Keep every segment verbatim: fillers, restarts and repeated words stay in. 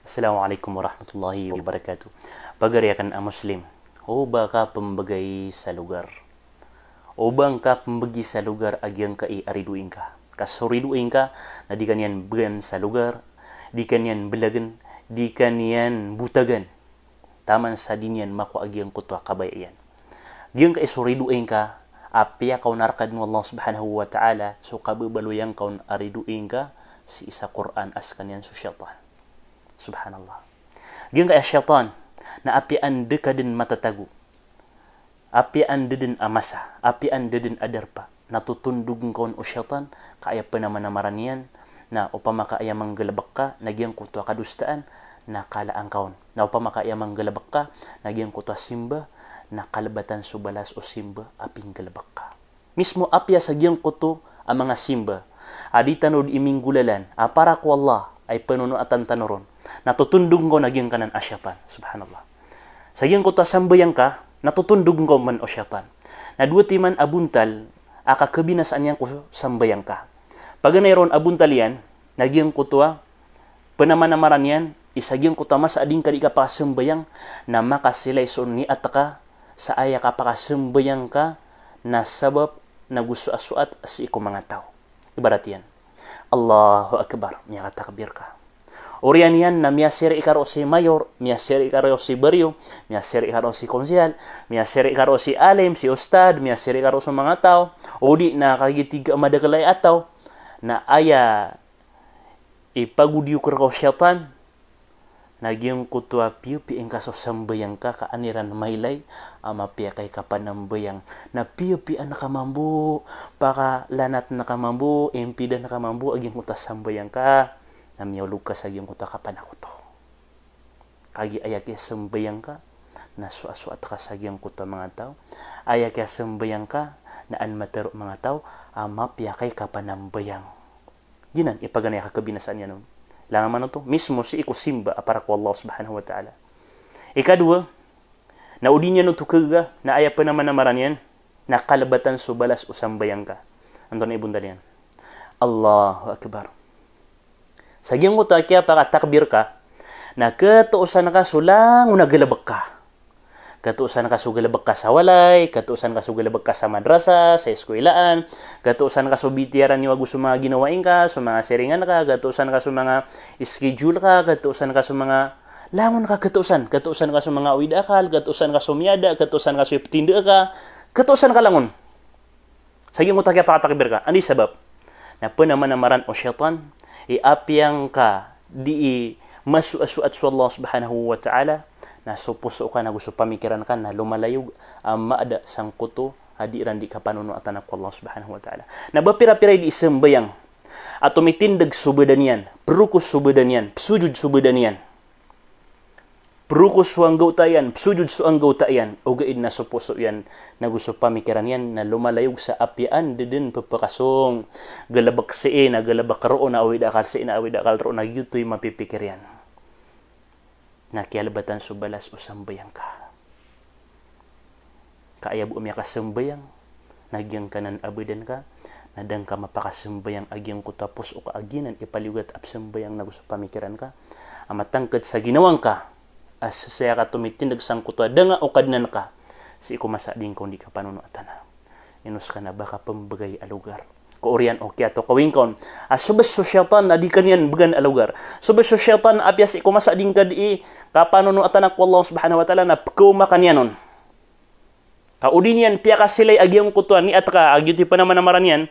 Assalamu alaikum warahmatullahi wabarakatuh. Pagari akn a Muslim, o ba ka pmbgay sa lugar. O ba ngka pmbgi sa lugar a giyangkai a ridoay ngka. Ka so ridoay ngka na di ka niyan bgan sa lugar, di ka niyan blagn, di ka niyan botagan. Taman sa di niyan makowa a giyangkoto a kabaya iyan. Giyangkai so ridoay ngka, apiya ka on a rkadn o Allah subhanahu wa ta'ala, so kababaloy angka on a ridoay ngka sii sa Qur'an a skaniyan so shaytan. Subhanallah. Giyangkai a shaytan na apiya anda ka dn matatago, apiya anda dn a masa, apiya anda dn a darpa, na totondog ngka on o shaytan, ka aya pnamanamaran iyan, na opama ka aya manggalbk ka na giyangkoto a kadosaan, na kalaan ka on. Na opama ka aya manggalbk ka na giyangkoto a simba, na kalbatan so balas o simba a pinggalbk ka. Mismo apiya sa giyangkoto a manga simba a di tano di iminggolalan a para ko Allah a ipanonoatan tano ron, na totondog ngka on a giyangkanan a shaytan. Subhanallah. Sa giyangkoto a sambayang ka, na totondog ngka on man o shaytan. Na dowa timan a bontal a kakabinasaan iyan ko sambayang ka. Paganay ron a bontal iyan, na giyangkoto a pnamanamaran iyan, i sa giyangkoto a masa a di ngka di kapakasambayang, na makasilay so niyat ka sa aya kapakasambayang ka, na sabap na go soasoat sii ko manga taw. Ibarat iyan, Allahu Akbar, miyakatakbir ka. Oriyan iyan na miyasiri ka roo si mayor, miyasiri ka roo si baryo, miyasiri ka roo si konsehal, miyasiri ka roo si alim, si ustad, miyasiri ka roo so manga taw, o di na kagiya tig a madakl a taw, na aya ipagodiyo ko rka o shaytan, na giyangkoto a piyapiya ingka so sambayang ka, ka an iran mailay a mapiya ka i kapanambayang. Na piyapiyaan ka mambo, pakalanatn ka mambo, impidan ka mambo a giyangkoto a sambayang ka, na miyaolog ka sa giyangkoto a kapanakoto. Kagiya aya kiyasambayang ka na soasoat ka sa giyangkoto a manga taw, aya kiyasambayang ka na an mataro a manga taw a mapiya ka i kapanambayang. Giyanan i paganay a kakabinasaan iyan on. Langon man oto, mismo sii ko simba a para ko Allah subhanahu wa ta'ala. Ikadowa, na o di niyan oto kagaga na aya pnamanamaran iyan na kalbatan so balas o sambayang ka. Antonaa i bontal iyan? Allahu Akbar. Sa giyangkoto a kiyapakatakbir ka, na katoosan ka so langon a galbk ka. Katoosan ka so galbk ka sa walay, katoosan ka so galbk ka sa madrasa, sa iskwilaan, katoosan ka so bitiyaran iyo ago so manga ginawai ngka, so manga siringan ka, katoosan ka so manga schedule ka, katoosan ka so manga langon ka, katoosan, katoosan ka so manga awid a akal, katoosan ka so miyada, katoosan ka so iptinda ka, katoosan ka langon. Sa giyangkoto a kiyapakatakbir ka, anda i sabap? Na pnamanamaran o shaytan i apiya ngka di i masoasoat so Allah subhanahu wa ta'ala, na so poso ka na go so pamikiran ka na lomalayog a maada sangkoto a di iran di kapanonoatan ko Allah subhanahu wa ta'ala. Na ba pirapira i di sambayang a tomitindg so badan iyan, prokos so badan iyan, psojod so badan iyan, prokos so anggawta iyan, psojod so anggawta iyan, ogaid na so poso iyan na go so pamikiran iyan na lomalayog sa apiya anda dn ppakasong. Galbk sii na galbk roo, na awid a akal sii na awid a akal roo, na giyoto i mapipikir iyan. Na kiyalbatan so balas o sambayang ka. Ka aya bo a miyakasambayang na giyangkanan a badan ka, na da ngka mapakasambayang a giyangkoto a poso ka a giyanan i paliyogat a psambayang na go so pamikiran ka a matangkd sa ginawa ngka a sasaya ka tomitindg sangkoto a da nga o Kadnan ka sii ko masa a di ngka on di kapanonoatan. Ino ska na ba ka pmbgay a logar. Ko oriyan o kiyatokawi ngka on a so bs so shaytan na di ka niyan bgan a logar. So bs so shaytan a apiya sii ko masa a di ngka di kapanonoatan ko Allah subhanahu wa ta'ala na pkaoma ka niyan on. Ka o di niyan piyakasilay a giyangkoto a niyat ka a giyoto i pnamanamaran iyan,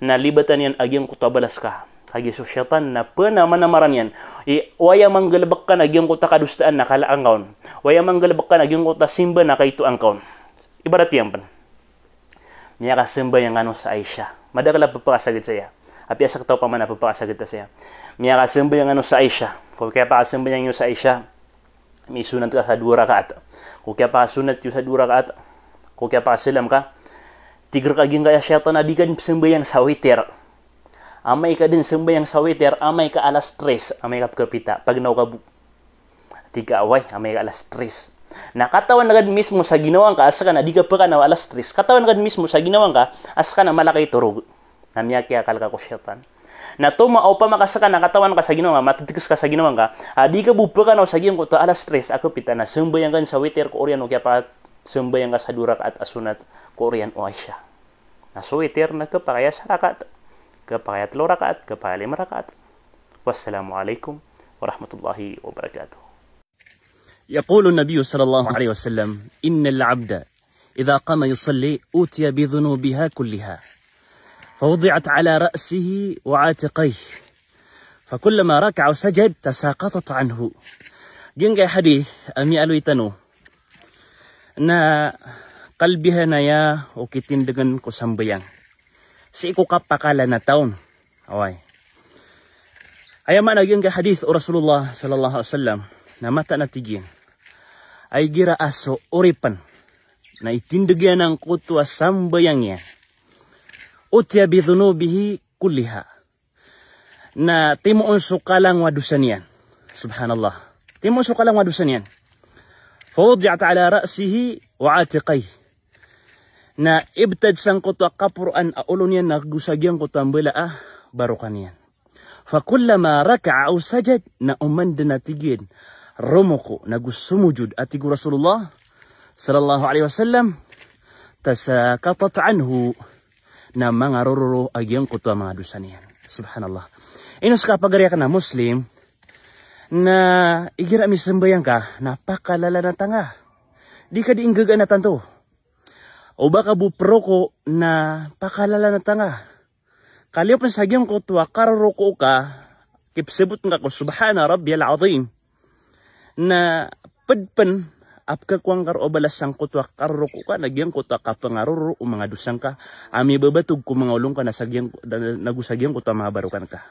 na libatan iyan a giyangkoto a balas ka. Kagiya so shaytan na pnamanamaran iyan i o aya manggalbk ka na giyangkoto a kadosaan na kalaan ka on. O aya manggalbk ka na giyangkoto a simba na kaitoan ka on. Ibarat iyan pn, miyakasambayang kano sa Isha. Madakl a ppakasagad saya. Apiya sktano pman a ppakasagad ta saya. Miyakasambayang kano sa Isha. Ko kiyapakasambayang iyo sa Isha, misonat ka sa dowa rakaat. Ko kiyapakasonat iyo sa dowa rakaat, ko kiyapakasalam ka, tig rka giyangkaya shaytan a di ka dn psambayang sa witir. Amay ka dn sambayang sa witir, amay ka alas tres, amay ka pkhapita, pagnaw ka bo. Tig ka a way, amay ka alas tres. Na katawan ka dn mismo sa ginawa ngka a ska na di ka pkanaw alas tres. Katawan ka dn mismo sa ginawa ngka a ska na mala ka itorog. Na miyakiyakal ka ko shaytan. Na toma opama ka seka na katawan ka sa ginawa nga, mateteks ka sa ginawa nga, a di ka bo pekanaw sa giyangkoto a alas tres a kepita na sambayang ka sa witir ko oriyan o kiyapakasambayang ka sa dowa rakaat a sunat ko oriyan o Isha. Na so witir na kepakay a sa rakaat, kepakay a telo rakaat, kepakay a lima rakaat. Wassalamu alaikum warahmatullahi wabarakatuh. يقول النبي صلى الله عليه وسلم: إن العبد إذا قام يصلي أتي بذنوبها كلها فوضعت على رأسه وعاتقيه فكلما ركع وسجد تساقطت عنه. Giyangkai a hadith a miyaaloy tano na kalbihan aya o kitindegen ko sambayang sii ko kapakala na taon. Oway. Aya maana giyangkai a hadith o Rasulullah sallallahu alaihi wasallam na mataan a tig iyan a igira a so oripen na itindeg iyan angkoto a sambayang iyan, utiya bi dhunubihi kulliha, na timoon so kalangowan a dosa niyan. Subhanallah. Timoon so kalangowan a dosa niyan. Fa wudi'at ala ra'sihi wa atiqayh. Na ibtad sangkoto a kaporoan a olo niyan na go sa giyangkoto a mbala a barokan iyan. Fa kullama raka'a aw sajad, na oman den a tig iyan romoko na go somojod a tig o Rasulullah sallallahu alaihi wasallam, tasaqatat anhu, na mangarororo a giyangkoto a manga dosa niyan. Subhanallah. Ino seka pagari aken a Muslim, na igira misambayang ka, na pakalalanatan ka. Di ka di inggagaan a tanto. O ba ka bo peroko na pakalalanatan ka. Kaliyo pen sa giyangkoto a karoroko ka, kipsebot ngka ko subhana rabbiyal azim. Na ped pen a pekhakowa ngka ron o balas sangkoto a karoroko ka, na giyangkoto a kapengarororo o manga dosa ngka a mibabatog ko manga olo ngka na sa giyang, na go sa giyangkoto a manga barokan ka.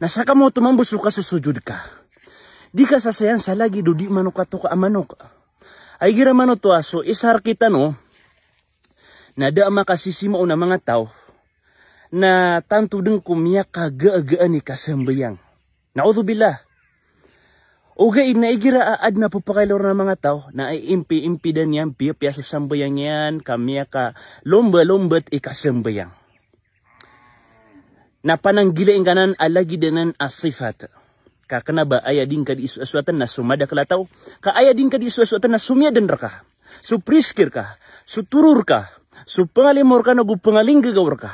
Na saka mo oto mambo so kasosojod ka. Di ka sasayan sa lagid o di manok a toka a manok. A igira manoto a so isa rektano na da a makasisimaon a manga taw, na tanto den ko miyakagaagaan i kasambayang. Na'udhubillah. Ogaid na igira a aden a pepakailay ron a manga taw, na iimpi-impidan iyan, piyapiya so sambayang iyan, ka miyakalomba-lombat i kasambayang. Na pananggilai ngka nan a lagid anan a sifat. Ka kena ba aya di ngka di isoasoaten na so madakel a taw. Ka aya di ngka di isoasoaten na so miyaden reka, so priski reka, so toro reka, so pengalimo reka, na go pengalinggagaw reka,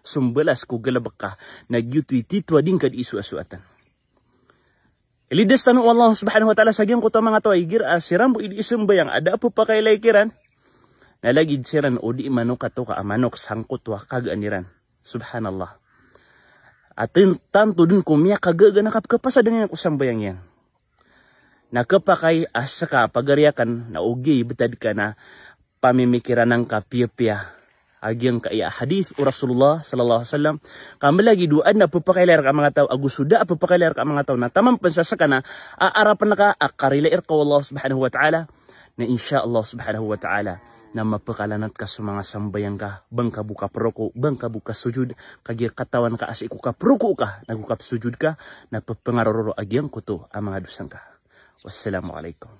so mbalas ko galebek ka, na giyoto i tito a di ngka di isoasoaten. Ilidas tano o Allah subhanahu wa ta'ala sa giyangkoto a manga taw a igira a siran bo i di isambayang a da a pepakailay kiran, na lagid siran o di manok a toka a manok sangkoto a kagaan iran. Subhanallah. A ten, tanto den ko miyakagaagaan a kapekhapasaden iyan ko sambayang iyan. Na kepakay a seka pagari aken na ogaid i ibtad ka na pamimikiran angka piyapiya a giyangkaya a hadith o Rasulullah sallallahu alaihi wasallam. Ka malagid o aden a pepakailay reka a manga taw, ago so da a pepakailay reka a manga taw, na taman pen sa seka na aarapen ka a karilai reka o Allah subhanahu wa ta'ala. Na insha Allah subhanahu wa ta'ala, na mapekalanat ka so manga sambayang ka, ba ngka bo kaperoko, ba ngka bo kasojod, kagiya katawan ka a sii ko kaperoko ka, na go kapesojod ka, na pepengarororo a giyangkoto a manga dosa ngka. Wassalamu alaikum.